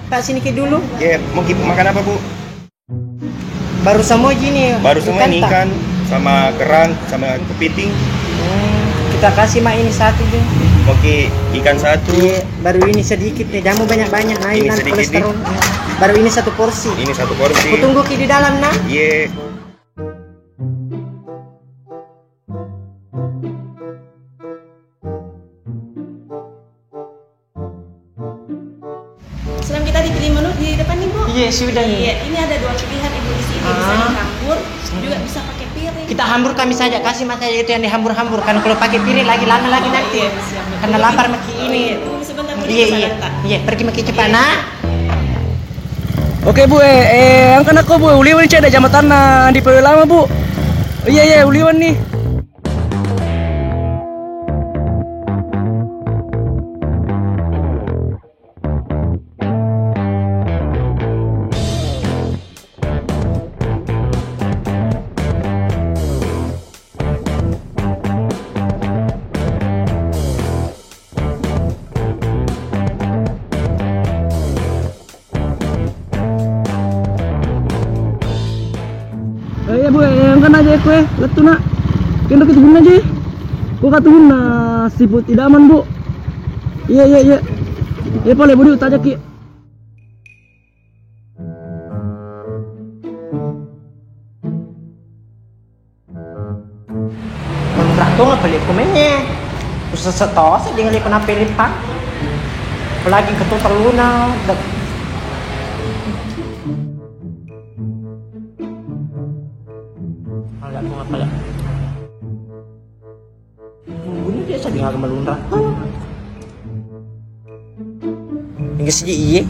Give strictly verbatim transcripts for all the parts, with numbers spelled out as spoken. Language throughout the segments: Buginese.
Pak, sini ki dulu. Iya, mau ki-, makan apa, Bu? Baru semua gini. Baru semua ini ikan, Pak. Ikan sama kerang sama kepiting. Hmm, kita kasih mak ini satu deh. Oke, ikan satu. Iya, baru ini sedikit nih, jangan banyak-banyak, naik nanti sedikit, kolesterol. Baru ini satu porsi. Ini satu porsi. Kutunggu ki di dalam, nah. Iya. Sebelum kita dipilih menu di depan nih, Bu. Iya, sudah nih. Iya, ini ada dua pilihan, Ibu, di sini. Bisa dihambur, juga bisa pakai piring. Kita hambur kami saja, kasih mas saja itu yang dihambur-hambur. Karena kalau pakai piring lagi lama lagi nanti. Iya, siap. Karena lapar maki ini. Oh, iya, tunggu sebentar, Bu. Iya, iya. Iya, pergi maki cepat, nak. Oke, Bu, eh, eh, engka nakko, Bu, uliweng cedde jamatanna di Pawe Lama, Bu. Iya, iya, uliweng nih. Eh, iya, Bu, eh, engka na aja kue, lettu, nak. Kendo kita guna aja. Kok kata guna siput idaman, Bu? Iya, iya, iya. Iya, pale, Bu, tajaki. Menurut tong apa lihat komennya? Susah setos aja ngeliat kenapa lihat, Pak. Apalagi ketua teluna. Dek. Agak mau apa ya? Bunyi dia sedih agak melunrak. Enggak sih, iye.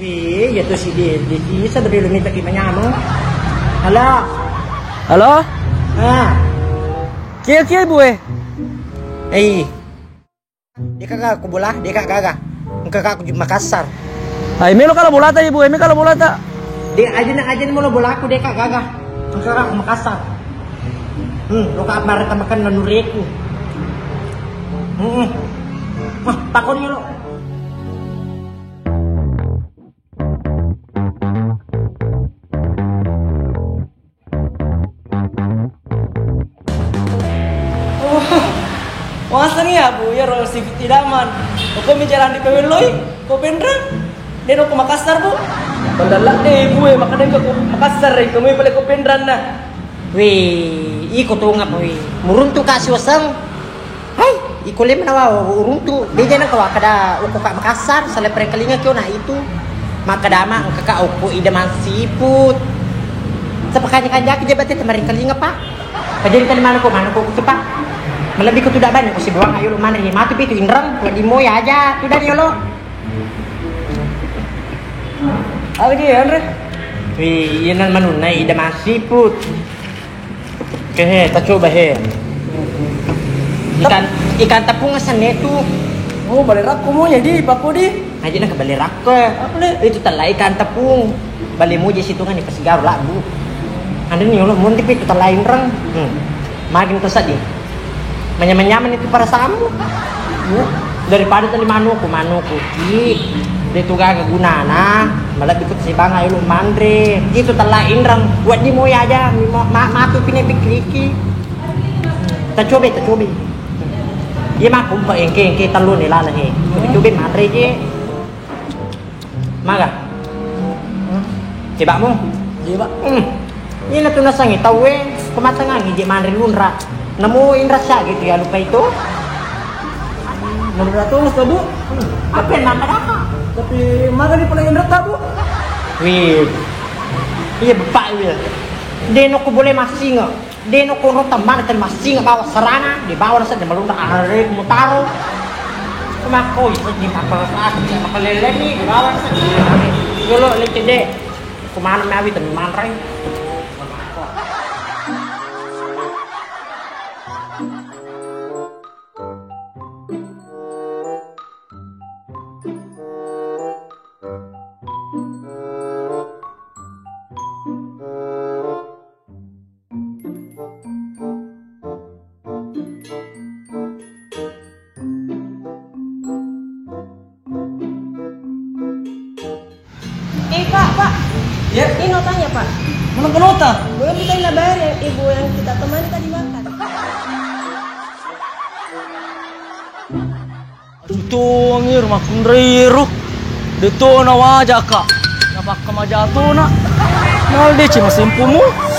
Iya, iya tuh si dia, dia, dia sadar dulu minta ki manyameng. Halo. Halo? Ah. Kia, kia, Bu, eh? Eh. Deka gaga ku bola, deka gaga. Engka ka ku Makassar. Ai, melo kala bolata, Ibu, eh, melo kala bolata. De, aja na, aja na melo bolaku, deka gaga. Engka ka ku Makassar. Hmm, lo ka mare tamakan nanureku. Hmm. Wah, takon lo. Waseng iya, Bu, iyaro siput idaman. Ko mi jalan di Paweloi, ko Penrang. De no ko Makassar, Bu. Pandalla de, Bu, e, makkeda ko Makassar, e, ko mi pale ko Penrang na. Wih, iko tongeng, wih. Muruntu ka siwaseng. Hai, iko le menawa uruntu. Beja na ko kada uko ka Makassar, sale perengkalinga kio na itu. Makkeda ma engka ka uko idaman siput. Sepakanya kanjaki jabate temarengkalinga, Pak. Pajari tali manukku, manukku kutu, Pak. Malebbi ko tudang bani ko sibuang ayo lo manre matu pitu inreng, wedding moi aja tudang yolo. Apa dia, Andre? Wih, iya nan manunna ida masiput. Oke, he, ta coba, he. Ikan, ikan tepung asenna tu. Oh, bale rakko mo jadi, Pak Kodi. Aja na kebale rakko. Apa le? Itu tella ikan tepung. Bale muji situ kan pas garu labu. Anda ni Allah, mun tipi itu tella inreng. Hmm. Magin to sadi. Manyameng-nyameng itu perasaanmu. Daripada tadi manuku, manuku ki. De tu gaga gunana, malah ikut si banga ilu manre. Itu tella inreng. Buat di moya aja, ma-, ma-, matu pine pikiriki. Ta cobe, ta cobe. Iya, makku empa engke, engke tellu ni laleng, eh. Cobe-cobe manre je. Maga? Cebakmu? Iya, Pak. Hmm. Ina tu nasengngi tauwe, ko matengngangi je manre lunra. Namo inra sya gitu ya, lupa itu. Menurut aku, Mas, Bu. Hmm. Apa yang nama dah? Tapi maga di pole inra ta, Bu? Wih. Iya, Bapak, iya. Deno ko boleh masing. De no koro temmana tadi massinga bawa serana, de bawa rasa de malunra arare mutaro. Makko itu di apa rasa di apa leleni, de bawa rasa. Yolo lecce de. Kumana mawi tadi manrai. Ini notanya, Pak. Mana nota? Belum ditanya bayar yang ibu yang kita temani tadi makan. Atutuangi rumah kunrairu. Deto na wajaka. Napakka majatona. Nal deci masimpumu.